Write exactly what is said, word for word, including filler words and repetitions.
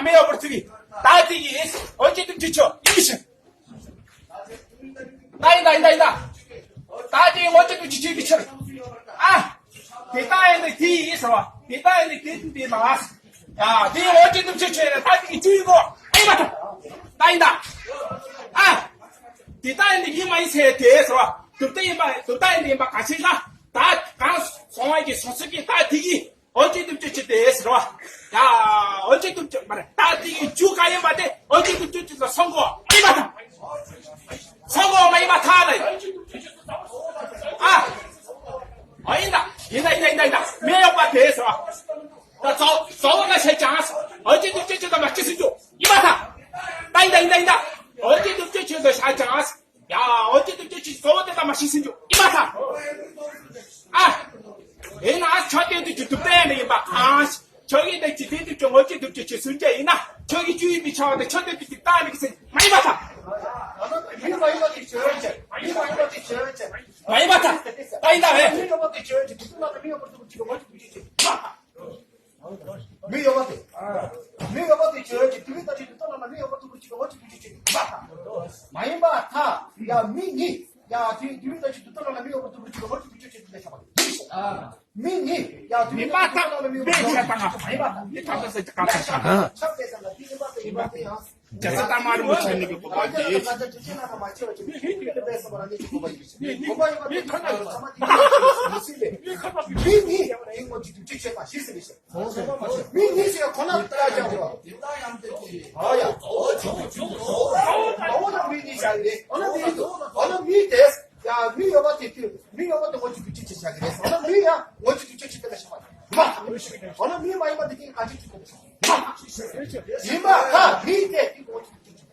མི་ཡོད་པར་ཐུག་གི། ད་དེ་གི་འོན་ཏེ་དུ་ཅི་ཆོ་ཡིན་ཞིང་། ད་ཡིན་ད་ཡིན་ད་ཡིན་ད། ད་དེ་འོན་ཏེ་དུ་ཅི་ཆོ་གི་ཕྱིར། ཨ། དེ་ལྟ་ཡིན་ནི་དེ་ཡིན་ཟེར་བ། དེ་ལྟ་ཡིན་ནི་དེ་དུ་དེ་མ། ཡ་དེ་འོན་ཏེ་དུ་ཅི་ཆོ་ཡིན་ན་ད་དེ་གི་ཅི་ཡིན་གོ། ཨེ་མ་ཐོ། ད་ཡིན་ད། ཨ། དེ་ལྟ་ཡིན་ནི་ཡིན་མ་ཡིན་ཟེར་དེ་ཟེར་བ། དུ་ལྟ་ཡིན་པ་དུ་ལྟ་ཡིན་ནི་ཡིན་པ་ག་ཚོད་ལ། ད་གང་སོང་བ་གི་སོང་ཚོད་ཀྱི་ད་དེ་གི། འོན་ཏེ་དུ་ཅི་ཆོ་དེ་ཟེར་བ། ཡ། འོན་ཏེ་དུ་ཅི་མ་རེད། ད་དེ་གི་ཅི་ག་ཡིན་པ་དེ་འོན་ཏེ་དུ་ཅི་ཆོ་སོང་གོ་མ་ཡིན་པ་དང་། སོང་གོ་མ་ཡིན་པ་ཐ་ལ། ཨ། ཨ་ཡིན་ད། ཡིན་ད་ཡིན་ད་ཡིན་ད་ཡིན་ད། མི་ཡོད་པ་དེ་ཟེར་བ། ད་ཚོ་ཚོ་བ་ལ་བཤད་ཀྱང་། འོན་ཏེ་དུ་ཅི་ཆོ་དང་མ་ཅི་སུ་ཅུ་ཡིན་པ་ཐ། ད་ཡིན་ད་ཡིན་ད་ཡིན་ད། འོན་ཏེ་དུ་ཅི་ཆོ་དང་བཤད་ཀྱང་། ཡ། འོན་ཏེ་དུ་ཅི་ཆོ་ཚོ་བ་དེ་དང་མ་ཅི་སུ་ཅུ་ཡིན་པ་ཐ། ཨ། ཡིན་ན་ཆོས་དེ་དུ་ཅི་དུ་པས་ནི་ཡིན་པ་ཨང་། ཆོས་ཀྱི་དེ་ཅི་དེ་དུ་ཅི་འོན་ཏེ་དུ་ཅི་ཆོ་སུན་ཅི་ཡིན་ན་ཆོས་ཀྱི་ཅུ་ཡིན་པའི་ཆ་བ་དེ་ཆོས་དེ་དུ་ཅི་ལྟ་ནི་གི་ཟེར་མ་ཡིན་པ་ཐ། མི་མ་ཡིན་པ་དེ་ཆོས་ཅན། མི་མ་ཡིན་པ་དེ་ཆོས་ཅན། མ་ཡིན་པ་ཐ། ད་ཡིན་ད་བས། མི་ཡོད་པ་དེ་ཆོས་ཅན། དུ་ཏུ་ན་མི་ཡོད་པ་དུ་ཅི་འོན་ཏེ་དུ་ཅི་ཆོ་ཡིན་པ་ཐ། མི་ཡོད་པ་དེ། མི་ཡོད་པ་དེ་ཆོས་ཅན། དུ་མི་ད་ཅི་དུ་ཏོ་ལ་ན་མི་ཡོད་པ་དུ་ཅི་འོན་ཏེ་དུ་ཅི་ཆོ་ཡིན་པ་ཐ། མ་ཡིན་པ་ཐ། ཡ་མི་ནི། ཡ་དུ་དུ་མི་ད་ཅི་དུ་ཏོ་ལ་ན་མི་ཡོད་པ་དུ་ཅི་འོན་ཏེ་དུ་ཅི་ཆོ་ཡིན་པ་ཐ། མི་ནི། ཡ་དུ་མི་མ་ཐ། མི་ཤ་ཏ་ང་མ་ཡིན་པ་ཐ། མི་ཐ་ད་ས་ཅི་ཀ་ཐ་ཤ་ཏ། ཆབ་དེ་ས་ལ་དེ་ཡིན་པ་དེ་ཡིན་པ་དེ་ཡང་། རྒྱལ་ས་ལྟ་མ་རིན་པོ་ཆེ་ནི་གི་གོ་འཕང་དེ། མི་ནི་ཡིན་ངོ་ཅི་དུ་ཅི་ཆོས་པ་ཞིག་ཟེར་ཞིག་མི་ནི་ཟེར་ཁོ་ན་ལྟ་ཀྱང་རོ། ཨ་ཡ། ཨོ་ན་མི་ནི་བྱ་ཡི་རེད། ཨོ་ན་མི་ནི་ཨོ་ན་མི་དེ་ཡ་མི་ཡོད་པ་དེ་དུས་མི་ཡོད་པ་དེ་ངོ་ཅི་དུ་ཅི་ཆོས་བྱ་གི་རེད། ཨོ་ན་མི་ཡ་ངོ་ཅི་དུ་ཅི་ཆོས་དེ་ལ་ཤ་བ། ཨོ་ན་མི་མ་ཡིན་པ་དེ་དེ་ག་ཅི་ཅི་གོ། ཡིན་པ་ཁ་མི་དེ་དེ་ངོ་ཅི་དུ་ཅི་ཆོས།